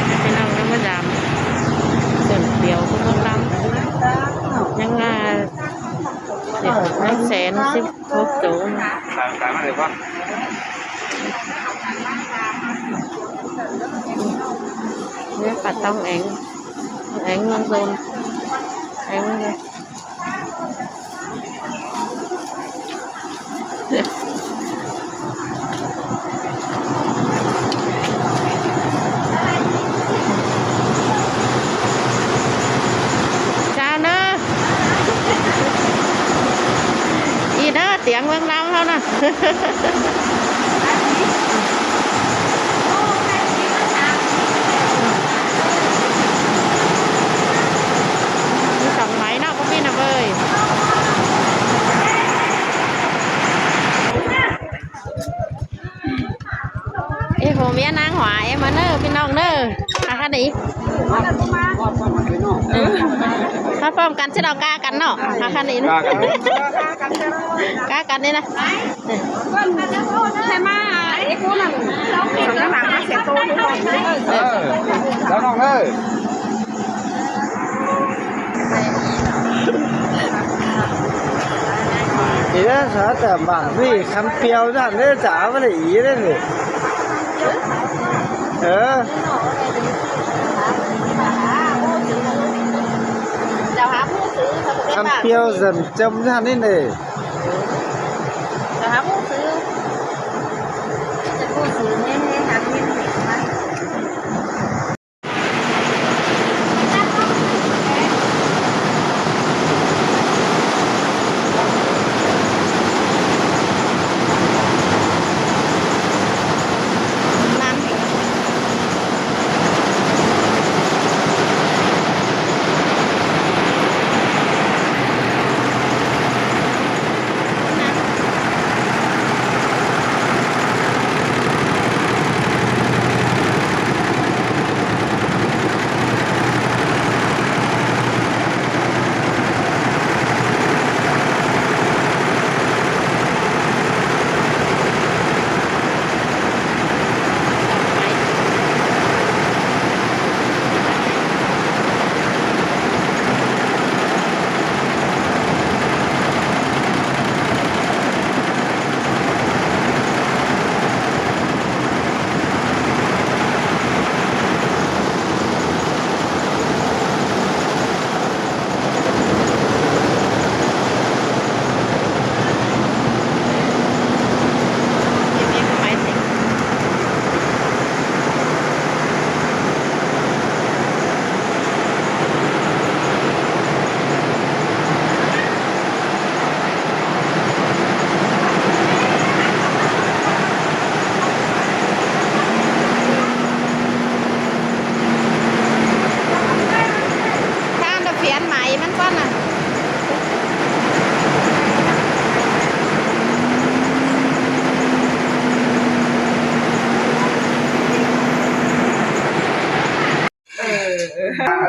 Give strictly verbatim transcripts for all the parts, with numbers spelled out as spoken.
Pít ꞌnọng ꞌnớ ꞌmá dam. Sưn piêu ꞌcọ ꞌmá ꞌlắm. ꞌNhắng, à, ꞌnhắng sên síp hốc tố. ꞌNé pá ꞌtong eng. Eng ꞌmướng ꞌdôn. Eng ꞌmướng ꞌdôn. Chào ꞌnớ. Ý ꞌnớ, tiếng ꞌmướng ꞌlắm ꞌháo ꞌnớ. Đi sóng máy nó có pin nào vời. Ê, hồ mía nắng hỏa em mà nơ, pít ꞌnọng nơ. À, khăn đi. Khăn pom căn chứ đâu ca căn nó. À, khăn đi. Ca căn đi nè. Ơ, cháu ꞌnọng ơi. Ý ꞌnớ, sá tẻm bản ꞌnị khăn piêu dản ꞌnớ, chả ꞌmá đảy ý ꞌnớ. Ơ. Khăn piêu dản chăm dản ꞌnị. Than đa phiến máy mắn ꞌquá nè.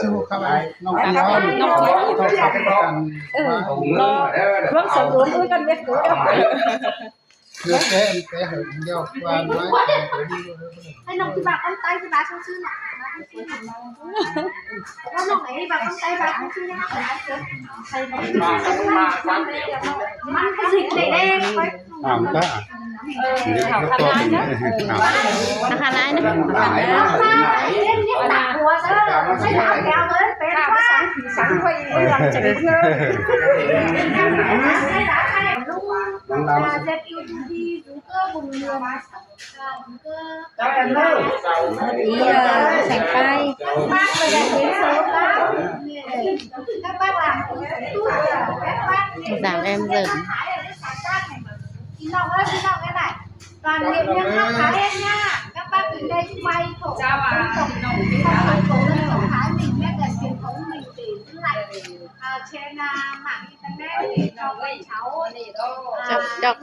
Chú khắp ai, ꞌnọng Kiêu, ꞌnọng Kiêu, ꞌnọng Kiêu. Ơ, ꞌnọng, ꞌluống sớm ꞌluống ư căn biết cú đâu. Ơ, ꞌnọng ꞌchí bảo con tay ꞌchí bảo xíu xíu nọ. Con ꞌnọng ꞌnị bảo con tay bảo xíu xíu nọ. Mắn cái dịch này đen. Ám ta. Ơ, hảư khăn lai ꞌnớ. Hảư khăn lai ꞌnớ. Ý, ơ, sánh tay. Dáng em dởm. Toàn huyện Nhân Trạch hết nha. Các bác từ đây chúng bay phổ biến tổng, tổng, tổng, tổng Thái mình, nét đẹp truyền thống mình để giữ lại, à, trên, à, mạng internet để cho các cháu, à, chọc, chọc,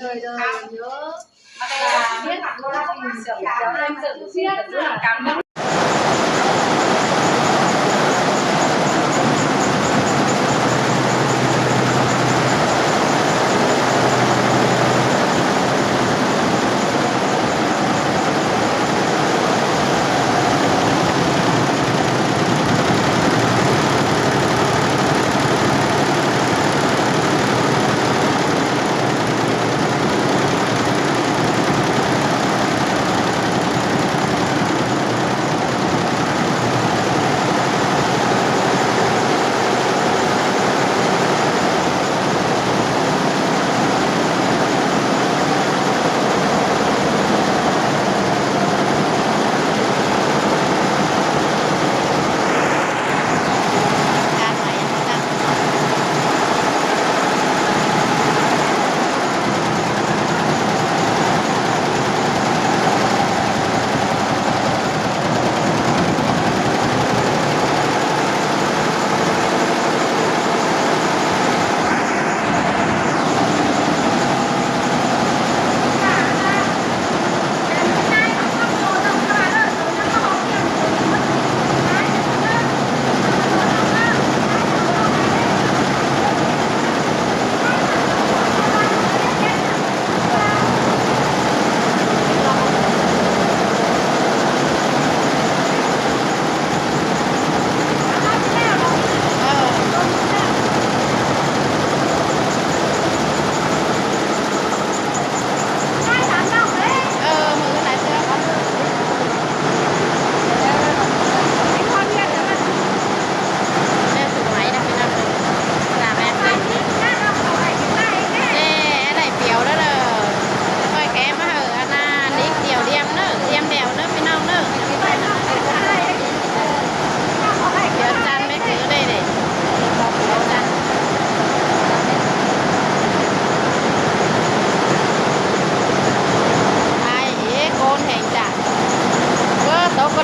đời đời nhớ.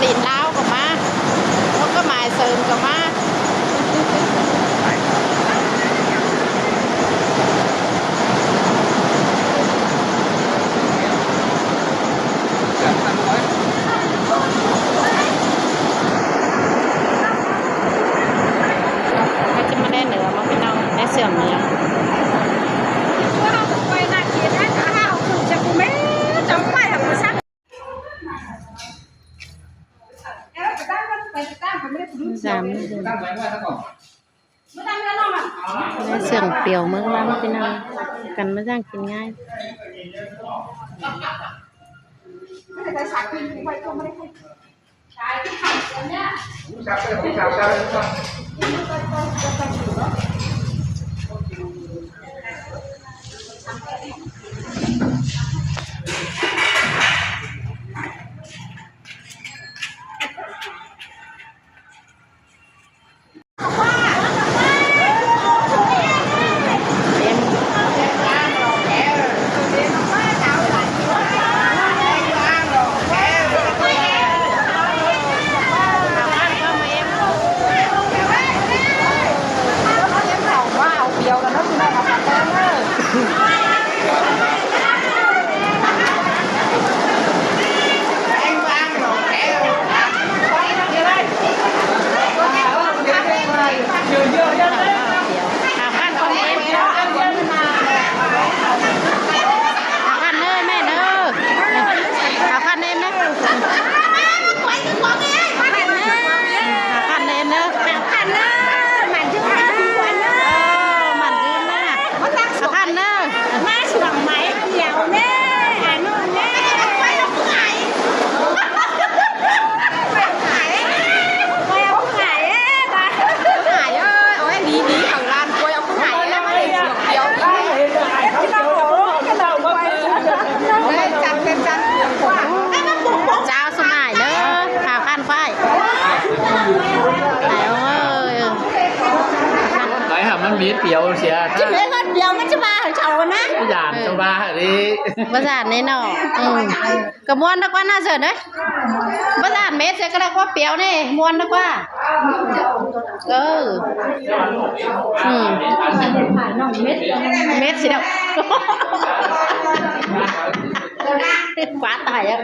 Lịn Lao ꞌcọ ꞌmá, ꞌlẹo ꞌcọ mai Sơn ꞌcọ ꞌmá. ꞌCọ ꞌchí ꞌmá đé ꞌnưa ꞌmá ꞌpi ꞌnọng, đé sương ꞌnhính. Dám. Đé sương piẻo ꞌmướng ꞌlăm ꞌpi ꞌnọng, căn ꞌmá ꞌdặng kin ꞌngai. Hảo Khăn con em. Hảo Khăn ơi, mẹ ơi. Hảo Khăn em đấy. Hảo Khăn em đấy. Hảo Khăn ơi, mẹ ơi. Ờ, mặn dữ lắm. Hảo Khăn ơi. Má sương mai kiẻo ꞌnớ, Hà Nội ꞌnớ. Quay ông Hải ấy, bà. Ông Hải ơi, ôi, đi, đi, thằng Lan quay ông Hải ấy, mà để sương kiẻo. Đấy, chặt, chặt, chặt, sương quá. Chào Xuân Hải đó, Hảo Khăn phải. Hải ơi. Cái hả, ꞌmắn mết piẻo sia. Chứ mết ꞌmắn piẻo ꞌmắn ꞌchí ꞌva hả cháu ꞌnớ. Dản cháu ꞌva hả đi. Báu dản ꞌnị ꞌnọ. Ừ. ꞌCọ ꞌmuôn ꞌnớ ꞌquá ꞌná Sơn ơi. Báu dản mết sia ꞌcọ đảy ꞌquá piẻo ꞌnị, ꞌmuôn ꞌnớ ꞌquá. Ừ. Ừ. Mết sia đaư. Quá tải á.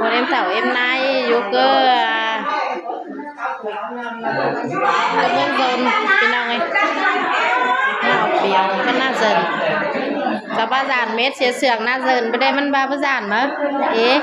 Ôn ꞌếm thảu ꞌếm ꞌnái dú ꞌcọ, à, ꞌcọ ꞌmướng Sơn, ꞌpi ꞌnọng ơi. Hảo piẻo ꞌcọ ꞌná Sơn. Chảu ꞌva dản mết sia sương ꞌná Sơn, báu đảy ꞌmắn ꞌva báu dản ꞌmá. Ê.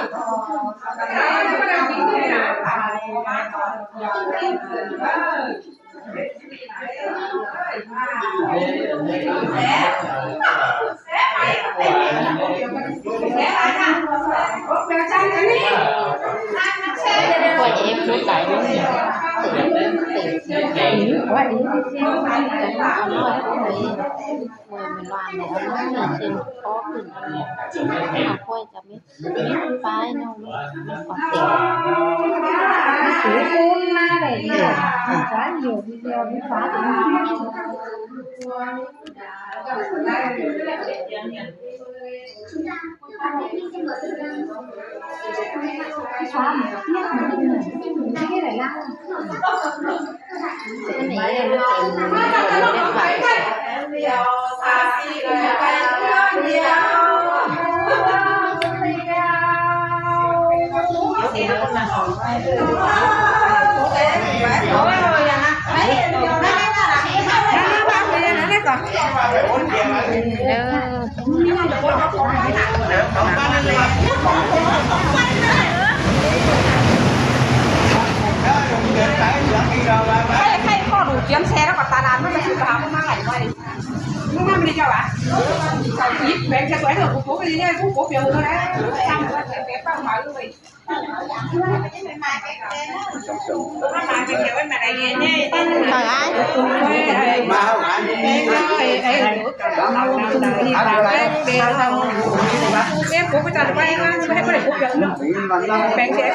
Khỏi ai?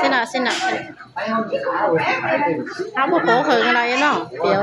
Xin ạ, xin ạ. Áo bộ phố khởi cái này nó. Kiểu.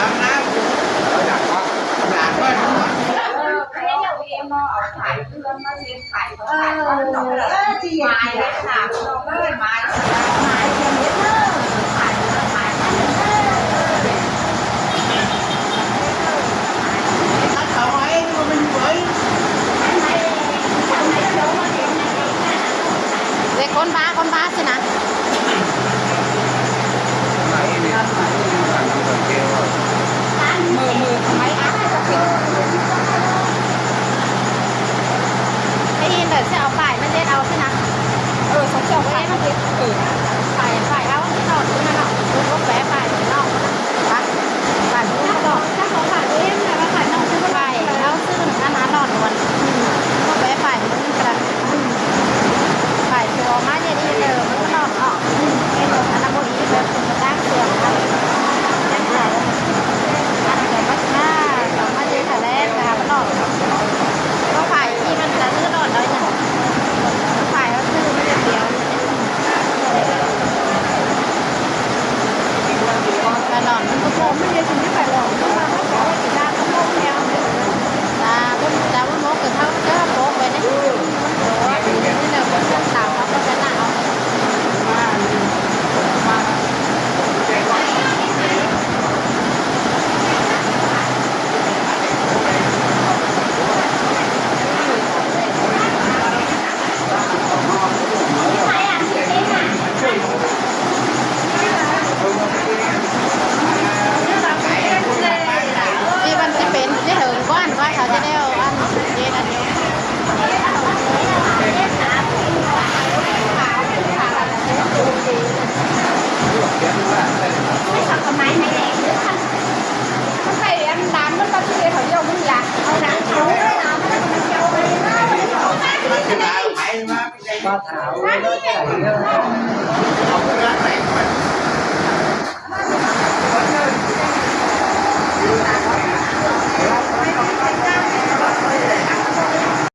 Dê ꞌcốn ꞌvá, ꞌcốn ꞌvá ꞌsịn ꞌnớ. Mưa, mưa, máy áp cho kinh. Cái in đợt sẽ áo vải mà dết áo ꞌsịn ꞌnớ. Ờ, sống chồng em thì, ờ, phải, phải áo nó đỏ ꞌsịn ꞌnớ. Có bé phải nó. Hả? Phải nó đỏ. Chắc có phải em là phải nông. Phải áo ꞌsịn ꞌnớ, nó đỏ luôn. Có bé phải nó. Phải sửa má dê đi lơ, ꞌmắn ꞌnọ ꞌnọ. Ăn ꞌnặm ꞌmá đi, ꞌmắn ꞌmá ꞌtáng sửa. Ăn sửa ꞌmắn ꞌmá, sửa ꞌmá dê thả ꞌlẹn, thả ꞌmắn ꞌnọ. Có phải đi ꞌmắn thả ꞌnớ ꞌnọ đói nhỉ? Có phải áo ꞌsịn ꞌmắn dê điêu. Phải lỏn, ꞌmắn ꞌcọ ꞌmắn dê, ꞌmắn phải lỏn, ꞌmắn ꞌmá ꞌmắn ꞌmá ꞌmắn ꞌmá ꞌmắn ꞌmá. Chả ꞌmắn, chả ꞌmắn ꞌmá ꞌcọ tháo chớ bố về đấy. Đi băn ꞌchí pên ꞌchí hơng ꞌquán ꞌquá thảo ꞌchí đeo ăn dê ăn dê. Không phải ăn đám nó tao chưa thấy thảo dầu mưng là. Ăn đám thảo. Ba thảo.